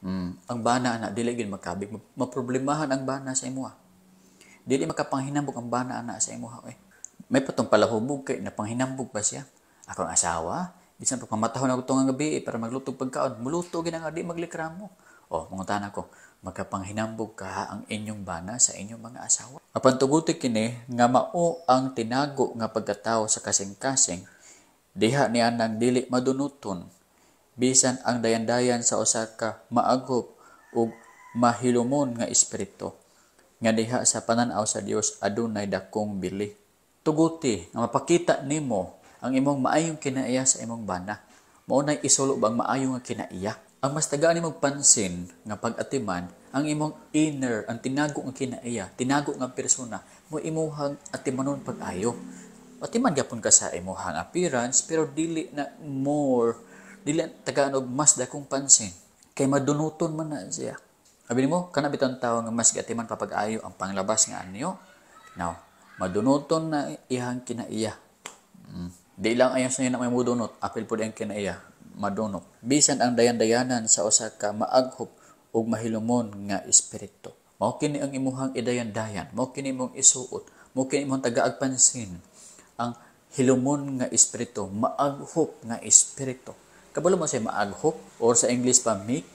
Ang bana ana dili gid makabig, maproblemahan ang bana sa imuha. Dili makapanghinambog ang bana ana sa imuha oy. May patong palahubog kay napanghinambog ba siya? Akong asawa, bisan pa pamatahon ako tungang gabi para magluto pagkaon, muluto gid nga di maglikramo. Oh, mangutana ko, makapanghinambog ka ang inyong bana sa inyong mga asawa? Apan tuguti kini nga mao ang tinago nga pagkatao sa kasing-kasing diha niya nang dili madunuton bisan ang dayandayan sa usa ka maaghop ug mahilumon nga espiritu nga diha sa pananaw sa Dios adunay dakong bili. Tuguti nga mapakita nimo ang imong maayong kinaiya sa imong bana. Mao nay isulo bang maayo nga kinaiya? Ang mas tagaan nimo pansin nga pag-atiman ang imong inner, ang tinago nga kinaiya, tinago nga persona, mo imuhang atimanon pag-ayo. Atiman gyapon ka sa imuhang appearance, pero dili na more, dili tagaan og mas dakong pansin kay madunuton man na siya. Abi nimo, kana bitong tawo nga mas giatiman pa pag-ayo ang panglabas nga anyo. Now, madunuton na iyang kinaiya. Di lang ayaw sa na may mudunot, apil pud ang kinaiya, madunot. Bisan ang dayan-dayanan sa usa ka maaghop ug mahilumon nga espiritu. Mao kini ang imuhang idayan-dayan, mao kini imong isuot, mao kini imong tagaag pansin. Ang hilumon nga espiritu, maaghop nga espiritu. Kabalo mo sa maaghop or sa English pa meek?